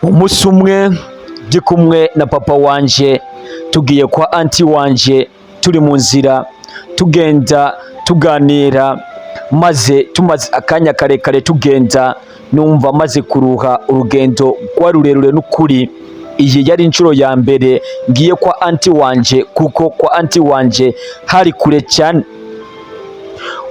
Umunsi umwe ndi kumwe na papa wanje, tugiye kwa aunty wanje, turi mu nzira tugenda tuganira, maze tumaze akanya karekare tugenda, numva maze kuruha. Urugendo rwari rurerure n'ukuri. Iyi yari inshuro ya mbere ngiye kwa aunty wanje, kuko kwa aunty wanje hari kure cyane.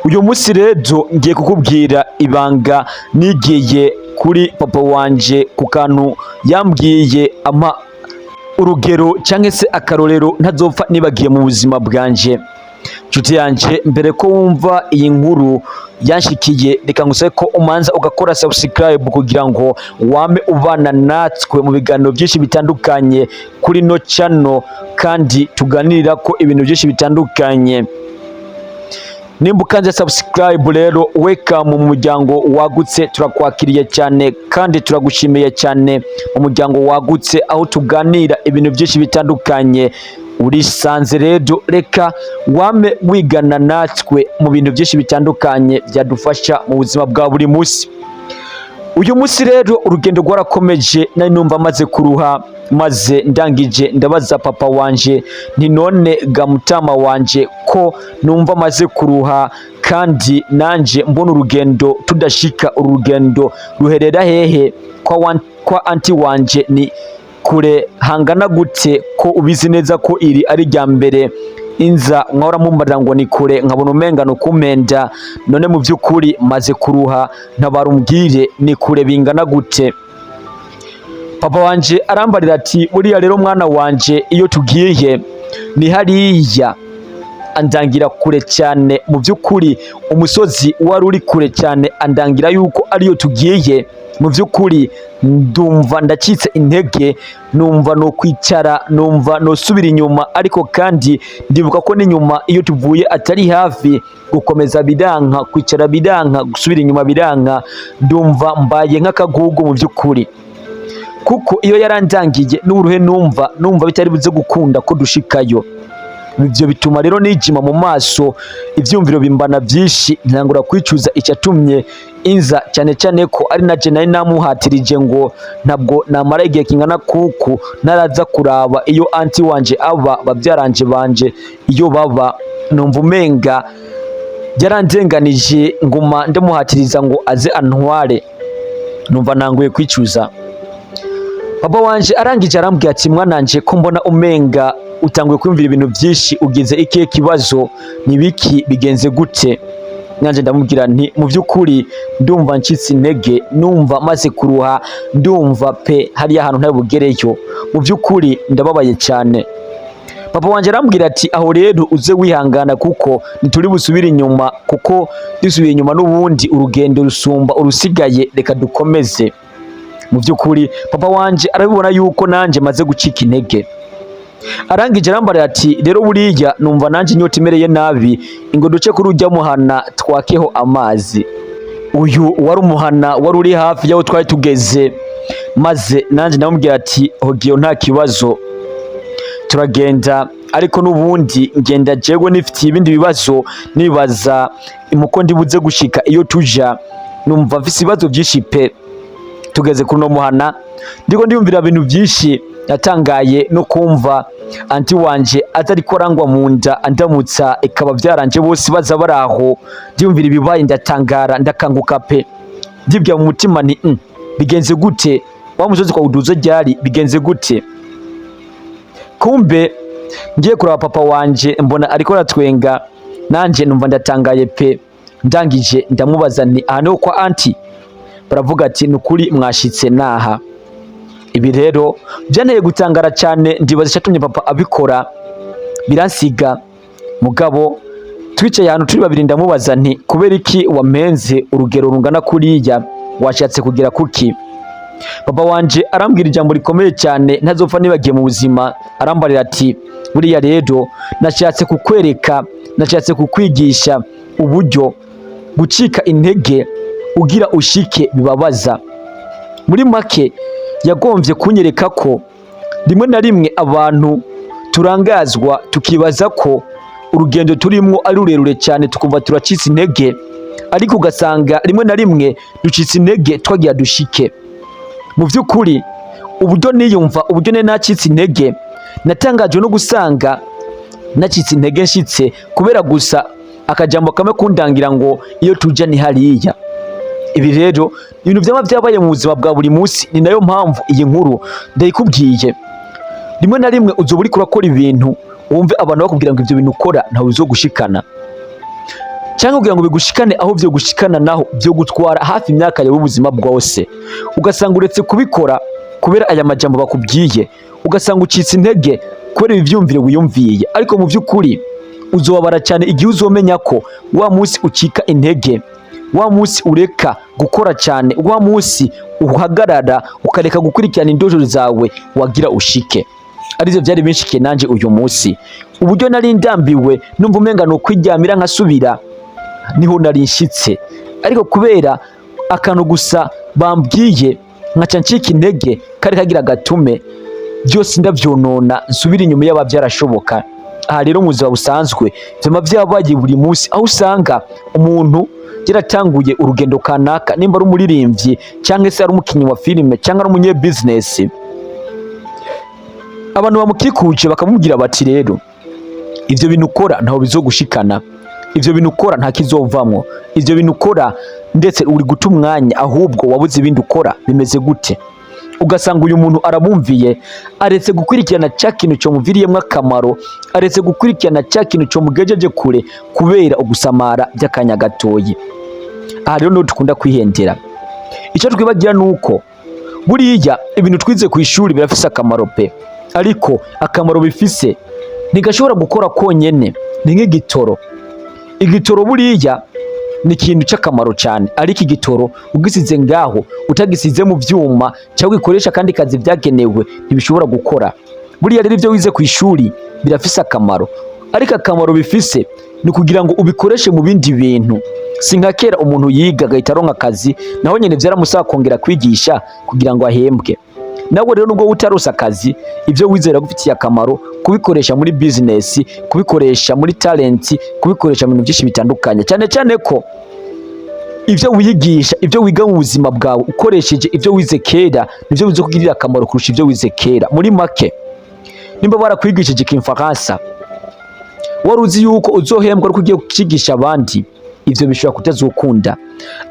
Uyu munsi rero ngiye kukubwira ibanga nigiye kuri papa wanje, ku kantu yambwiye, ampa urugero cyangwa se akarorero ntazopfa nibagiye mu buzima bwanje. Nshuti yanje, mbere ko wumva iyi nkuru yanshikiye, reka ngusabe ko umanza ugakora subscribe kugira ngo wame ubana natwe mu biganiro byinshi bitandukanye kuri no channel, kandi tuganirira ko ibintu byinshi bitandukanye. Nimba ukanze subscribe rero, welcome mu muryango wagutse. Turakwakiriye cyane kandi turagushimiye cyane mu muryango wagutse aho tuganira ibintu byinshi bitandukanye. Urisanze rero, reka wame wigana natwe mu bintu byinshi bitandukanye byadufasha mu buzima bwa buri munsi. Uyu munsi rero urugendo rwarakomeje, nari numva maze kuruha, maze ndangije ndabaza papa wanje nti: "None ga mutama wanje, ko numva maze kuruha kandi nanje mbona urugendo tudashika, uru rugendo ruherera hehe? Kwa aunty wanje ni kure hangana gute, ko ubizi neza ko iri ari rya mbere inza mwahora mumbarira ngo ni kure, nkabona umenga ni ukumpenda? None mu by'ukuri maze kuruha, ntabara umbwire, ni kure bingana gute?" Papa wanje arambarira ati: "Buriya rero mwana wanje, iyo tugiye ni hariya." Andangira kure cyane. Mu by'ukuri umusozi wari uri kure cyane, andangira yuko ariyo tugiye. Mu by'ukuri ndumva ndacitse intege, numva no kwicara, numva nosubira inyuma, ariko kandi ndibuka ko n'inyuma iyo tuvuye atari hafi. Gukomeza biranka, kwicara biranka, gusubira inyuma biranka, ndumva mbaye nk'akagugu mu by'ukuri, kuko iyo yarandangiye n'uburuhe numva bitari buze gukunda ko dushikayo. Ibyo bituma rero nijima mu maso, ivyumviro bimbana byinshi, ntangura kwicuza icyatumye inza, cyane cyane ko ari na je nari namuhatirije ngo ntabwo namara igihe kingana kuku ntaraza kuraba iyo aunty wanje aba, babyaranje banje iyo baba. Numva umenga yarandenganije, nguma ndamuhatiriza ngo aze antware. Numva nanguye kwicuza. Papa wanje arangije arambwira ati: "Mwananje, ko mbona umenga utanguye kwiyumvira ibintu byinshi, ugize ikihe kibazo? Nibiki? Bigenze gute?" Nanje ndamubwira nti: "Mu by'ukuri ndumva ncitse intege, numva maze kuruha, ndumva pe hariya hantu ntari bugereyo. Mu by'ukuri ndababaye cyane." Papa wanje arambwira ati: "Aho rero uze wihangana, kuko ntituri busubire inyuma, kuko dusubiye inyuma n'ubundi urugendo rusumba urusigaye. Reka dukomeze." Mu by'ukuri papa wanje arabibona yuko nanje maze gucika intege. Arangije arambarira ati: "Rero buriya numva nanje inyota imereye nabi, ingo duce kuri ujya muhana twakeho amazi." Uyu wari umuhana wari uri hafi y'aho twari tugeze, maze nanje ndamubwira ati: "Hogiyo, nta kibazo." Turagenda, ariko n'ubundi ngenda jewe nifitiye ibindi bibazo, nibaza imuko ndibuze gushika iyo tuja, numva mfise ibibazo byinshi pe. Tugeze kuri uno muhana, ndiko ndiyumvira ibintu byinshi, yatangaye no kumva aunty wanje atariko arangwa mu nda, andamutsa, ikaba byaranje bose baza baraho. Ndiyumvira ibibaye, ndatangara, ndakanguka pe. Ndibwira mu mutima nti: "Bigenze gute? Wa musozi kwa uduze ryari? Bigenze gute?" Kumbe ngiye kuraba papa wanje, mbona ariko aratwenga, nanje numva ndatangaye pe. Ndangije ndamubaza nti: "Aha niho kwa aunty?" Baravuga ati: "Nukuri mwashitse naha." Ibi rero byanteye gutangara cyane, ndibaza icyatumye papa abikora, biransiga. Mugabo twicaye ahantu turi babiri, ndamubaza nti: "Kubera iki wampenze urugero rungana kuriya? Washatse kugira kuki?" Papa wanje arambwira ijambo rikomeye cyane ntazopfa nibagiye mu buzima. Arambarira ati: "Buriya rero nashatse kukwereka, nashatse kukwigisha uburyo gucika intege ugira ushike bibabaza." Muri make yagombye kunyereka ko rimwe na rimwe abantu turangazwa, tukibaza ko urugendo turimwo ari rurerure cyane, tukumva turacitse intege, ariko ugasanga rimwe na rimwe ducitse intege twagira dushike. Mu by'ukuri Uburyo niyumva, uburyo nari nacitse intege, natangajwe no gusanga nacitse intege nshitse kubera gusa akajambo kamwe kundangira ngo iyo tuja ni hariya. Ibi rero ibintu vyama vyabaye mu buzima bwa buri munsi, ni nayo mpamvu iyi nkuru ndayikubwiye. Rimwe na rimwe uzoba uriko urakora ibintu, wumve abantu bakubwira ngo ivyo bintu ukora ntawe bizogushikana, cyangwa kugira ngo bigushikane aho vyo gushikana naho vyo gutwara hafi imyaka yawe y'ubuzima bwose, ugasanga uretse kubikora kubera aya majambo bakubwiye, ugasanga ucitse intege kubera ibi vyumvire wiyumviye. Ariko mu vy'ukuri uzobabara cyane igihe uzomenya ko wa munsi ucika intege, wa munsi ureka gukora cyane, wa munsi uhagarara ukareka gukurikirana indoto zawe wagira ushike. Arivyo vyari binshikiye nanje uyu munsi. Uburyo nari ndambiwe, numva umenga ni ukwiryamira nkasubira niho nari nshitse, ariko kubera akantu gusa bambwiye nkaca ncika intege, kari kagira gatume byose ndavyonona, nsubira inyuma yaba byarashoboka. Aha rero mu buzima busanzwe vyama vyabaye buri munsi, aho usanga umuntu yaratanguye urugendo kanaka, nimba ari umuririmbyi cyangwa se ari umukinnyi wa filime cyangwa ari umunyebusinesi, abantu bamukikuje bakamubwira bati: "Rero ivyo bintu ukora ntaho bizogushikana, ivyo bintu ukora nta kizovamwo, ivyo bintu ukora ndetse uri guta umwanya, ahubwo wabuze ibindi ukora, bimeze gute?" Ugasanga uyu muntu arabumviye, aretse gukurikirana cya kintu cyomuviriyemo akamaro, aretse gukurikirana cya kintu cyomugejeje kure kubera ugusamara by'akanya gatoyi. Aha rero niho dukunda kwihendera. Icyo twibagira ni uko buriya ibintu twize ku ishuri birafise akamaro pe, ariko akamaro bifise ntigashobora gukora konyene. Ni nk'igitoro. Igitoro buriya ni ikintu cy'akamaro cyane, ariko igitoro ugisize ngaho, utagisize mu vyuma cyangwa ugikoresha kandi kazi byagenewe, ntibishobora gukora. Buriya rero ibyo wize ku ishuri birafise akamaro, ariko akamaro bifise ni kugira ngo ubikoreshe mu bindi bintu. Si nka kera umuntu yiga agahita aronka akazi, naho nyene vyaramusaba kongera kwigisha kugira ngo ahembwe. Nawe rero nubwo utarose akazi, ibyo wize biragufitiye akamaro kubikoresha muri business, kubikoresha muri talent, kubikoresha mu bintu byinshi bitandukanye, cyane cyane ko ibyo wiyigisha, ibyo wiga mu buzima bwawe ukoresheje ibyo wize kera, nibyo bizokugirira akamaro kurusha ibyo wize kera. Muri make, nimba barakwigishije ikifaransa wari uzi yuko uzohembwa ariko ugiye kukigisha abandi, ivyo bishobora kutazokunda,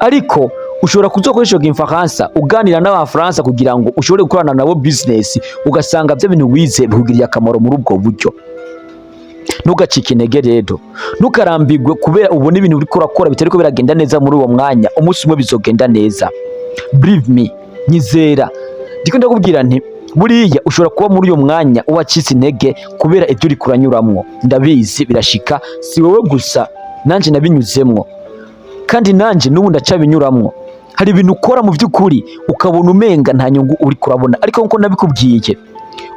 ariko ushobora kuzokoresha icyo gifaransa uganira n'abafaransa kugira ngo ushobore gukorana nabo business, ugasanga bya bintu wize bikugiriye akamaro muri ubwo buryo. Ntugacike intege rero, ntukarambirwe kubera ubona ibintu uriko urakora bitariko biragenda neza muri uwo mwanya. Umunsi umwe bizogenda neza, believe me, nyizera. Ndiko ndakubwira nti buriya ushobora kuba muri uyo mwanya wacitse intege kubera ibyo uriko uranyuramwo. Ndabizi birashika, si wowe gusa, nanje nabinyuzemwo, kandi nanje n'ubu ndacabinyuramwo. Hari ibintu ukora mu by'ukuri ukabona umenga nta nyungu uri kurabona, ariko nkuko nabikubwiye,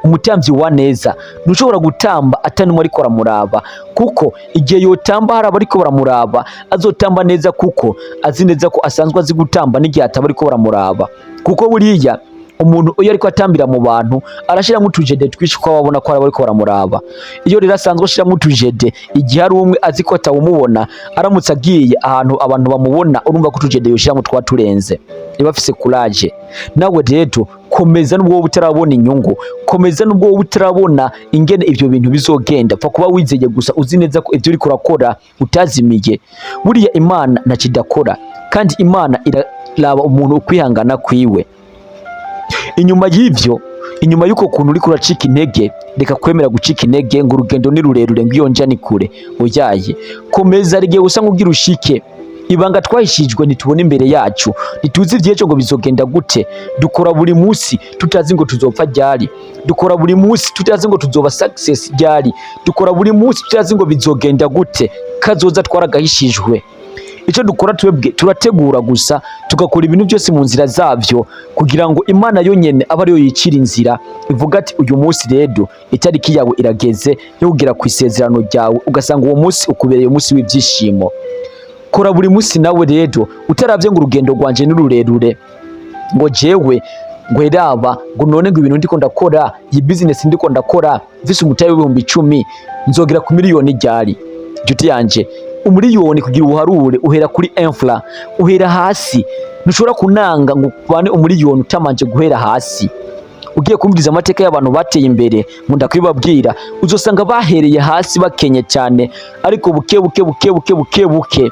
umutambyi wa neza ntushobora gutamba atanumwe ariko aramuraba, kuko igihe yotamba hari abariko baramuraba, azotamba neza, kuko azi neza ko asanzwe azi gutamba n'igihe ataba ariko baramuraba. Kuko buriya umuntu iyo ariko atambira mu bantu arashiramo utujede twinshi, ko ababona ko hari abariko baramuraba. Iyo rero asanzwe ashiramo utujede, igihe ari umwe azi ko atawumubona, aramutse agiye ahantu abantu bamubona, urumva ko utujede yoshiramo twa turenze. Niba afise courage, nawe rero komeza nubwo wowe utarabona inyungu, komeza nubwo wowe utarabona ingene ivyo bintu bizogenda. Pfa kuba wizeye gusa, uzi neza ko ivyo uriko urakora utazimiye. Buriya Imana ntacyo idakora, kandi Imana iraraba umuntu ukwihangana kwiwe. Inyuma y'ivyo, inyuma y'uko kuntu uriko uracika intege, reka kwemera gucika intege ngo urugendo ni rurerure, ngo iyo nja ni kure. Oyaye, komeza, rigiye usa nk'ugira ushike. Ibanga twahishijwe ntitubona imbere yacu, ntituzi ivy'ejo ngo bizogenda gute. Dukora buri munsi tutazi ngo tuzopfa ryari, dukora buri munsi tutazi ngo tuzoba success ryari, dukora buri munsi tutazi ngo bizogenda gute. Kazoza twaragahishijwe. Icyo dukora twebwe, turategura gusa, tugakora ibintu byose mu nzira zavyo, kugira ngo Imana yonyene abe ariyo yicira inzira, ivuga ati: "Uyu munsi rero itariki yawe irageze yo kugera ku isezerano ryawe." Ugasanga uwo munsi ukubereye umunsi w'ibyishimo. Kora buri munsi nawe rero utaravye ngo urugendo rwanje ni rurerure, ngo jewe ngo eraba, ngo none ngo ibintu ndiko ndakora, iyi business ndiko ndakora mfise umutahe w'10,000, nzogera ku miliyoni ryari? Inshuti yanje, umuriyoni kugira ubuharure uhera kuri infra, uhera hasi. Ntushobora kunanga ngo ubane umuriyoni utamanje guhera hasi. Ugiye kumviriza amateka y'abantu bateye imbere, nkunda kubibabwira, uzosanga bahereye hasi bakenye cyane, ariko buke buke, buke buke, buke buke,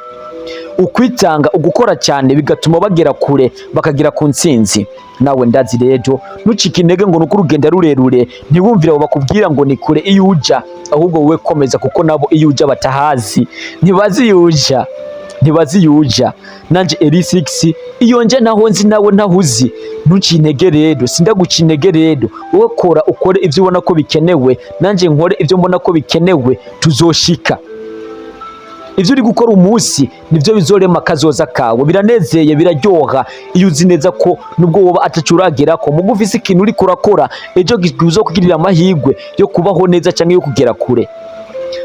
ukwitanga, ugukora cyane bigatuma bagera kure, bakagera ku ntsinzi. Nawe ndazi rero ntucike intege ngo nuko urugendo rurerure, ntiwumvire abo bakubwira ngo ni kure iyo uja, ahubwo wowe komeza, kuko nabo iyo uja batahazi, ntibazi iyo uja, ntibazi iyo uja. Nanje Eri6 iyo nje naho nzi, nawe ntahuzi. Ntuci intege rero, sindaguca intege rero. Wowe kora, ukore ivyo ubona ko bikenewe, nanje nkore ivyo mbona ko bikenewe, tuzoshika. Ivyo uri gukora umunsi nivyo bizorema akazoza kawe. Biranezeye, biraryoha iyo uzi neza ko nubwo woba ataco uragerako, muga ufise ikintu uriko urakora ejo kizokugirira amahirwe yo kubaho neza canke yo kugera kure.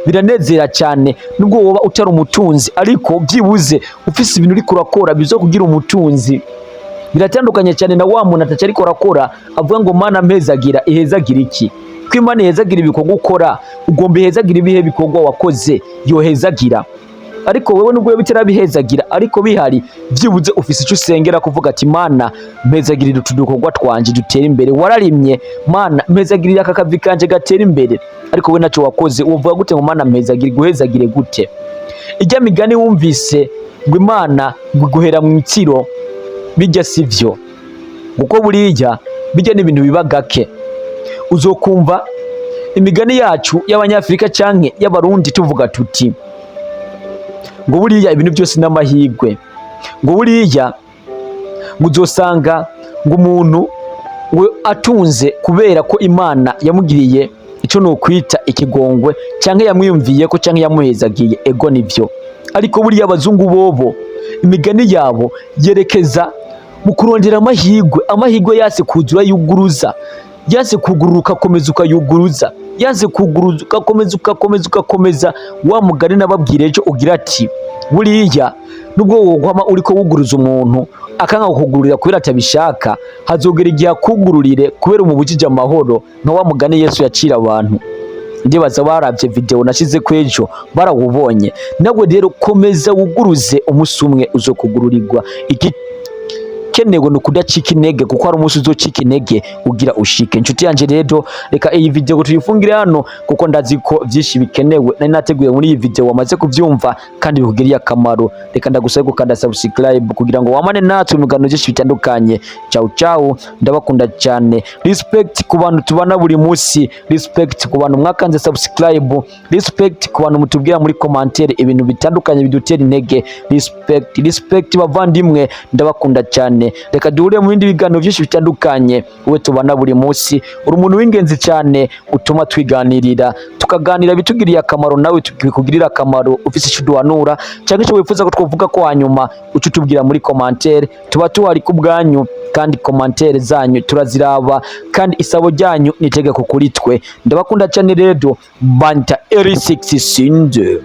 Biranezera cyane nubwo woba utari umutunzi, ariko byibuze ufise ibintu uriko urakora bizokugira umutunzi. Biratandukanye cyane na wa muntu ataco ariko arakora, avuga ngo "Mana mpezagira." Ihezagira iki? Ko Imana ihezagira ibikorwa ukora, ugomba ihezagira ibihe bikorwa wakoze yohezagira? Ariko wewe nubwo wewe bitarabihezagira, ariko bihari, byibuze ufise icyo usengera, kuvuga ati "Mana, mpezagirira utu dukorwa twanje dutera imbere." Wararimye, "Mana, mpezagirira aka kavi kanje gatera imbere." Ariko we naco wakoze, uvuga gute ngo "Mana mpezagire"? Guhezagire gute? Ijya migani wumvise ngo Imana ngo iguhera mu itsiro, bijya sivyo, kuko buriya bijya n'ibintu biba gake. Uzokumva imigani yacu y'Abanyafrika canke y'Abarundi tuvuga tuti ngo buriya ibintu byose n'amahirwe, ngo buriya ngo uzosanga ngo umuntu ngo atunze kubera ko Imana yamugiriye icyo ni ukwita ikigongwe, canke yamwiyumviye ko, canke yamuhezagiye. Ego, nivyo, ariko buriya abazungu bobo imigani yabo yerekeza mu kurondera amahirwe. Amahirwe yase kuzura yuguruza, yanse kugurura ugakomeza ukayuguruza, yanse kuguruza ugakomeza, ugakomeza, ugakomeza. Wa mugani nababwira ejo ugira ati buriya nubwo wokwama uriko wuguruza umuntu akanga kukugururira kubera atabishaka, hazogera igihe akugururire kubera umubujije amahoro, nka wa mugani Yesu yacira abantu. Ndibaza baravye video nashize ejo barawubonye. Nawe rero komeza wuguruze, umunsi umwe uzokugururirwa. Igikenewe ni ukudacika intege, kuko hari umunsi uzocika intege ugira ushike. Inshuti yanje rero, reka iyi video tuyifungire hano, kuko ndazi ko vyinshi bikenewe nari nateguye muri iyi video wamaze kuvyumva kandi bikugiriye akamaro. Reka ndagusabe gukanda subscribe kugira ngo wamane natwe mu biganiro byinshi bitandukanye. Ciao ciao, ndabakunda cyane. Respect ku bantu tubana buri munsi, respect ku bantu mwakanze subscribe, respect ku bantu mutubwira muri commentaire ibintu bitandukanye bidutera intege. Respect, respect bavandimwe, ndabakunda cyane. Reka duhure mu bindi biganiro byinshi bitandukanye. Wowe tubana buri munsi, uri umuntu w'ingenzi cyane, utuma twiganirira, tukaganira bitugiriye akamaro, nawe bikugirira akamaro. Ufise icyo uduhanura cyangwa icyo wifuza ko twavuga ko hanyuma, uca utubwira muri commentaire. Tuba tuhari ku bwanyu, kandi commentaire zanyu turaziraba, kandi isabo ryanyu ni itegeko kuri twe. Ndabakunda cyane rero, banta Eri6 Sinde.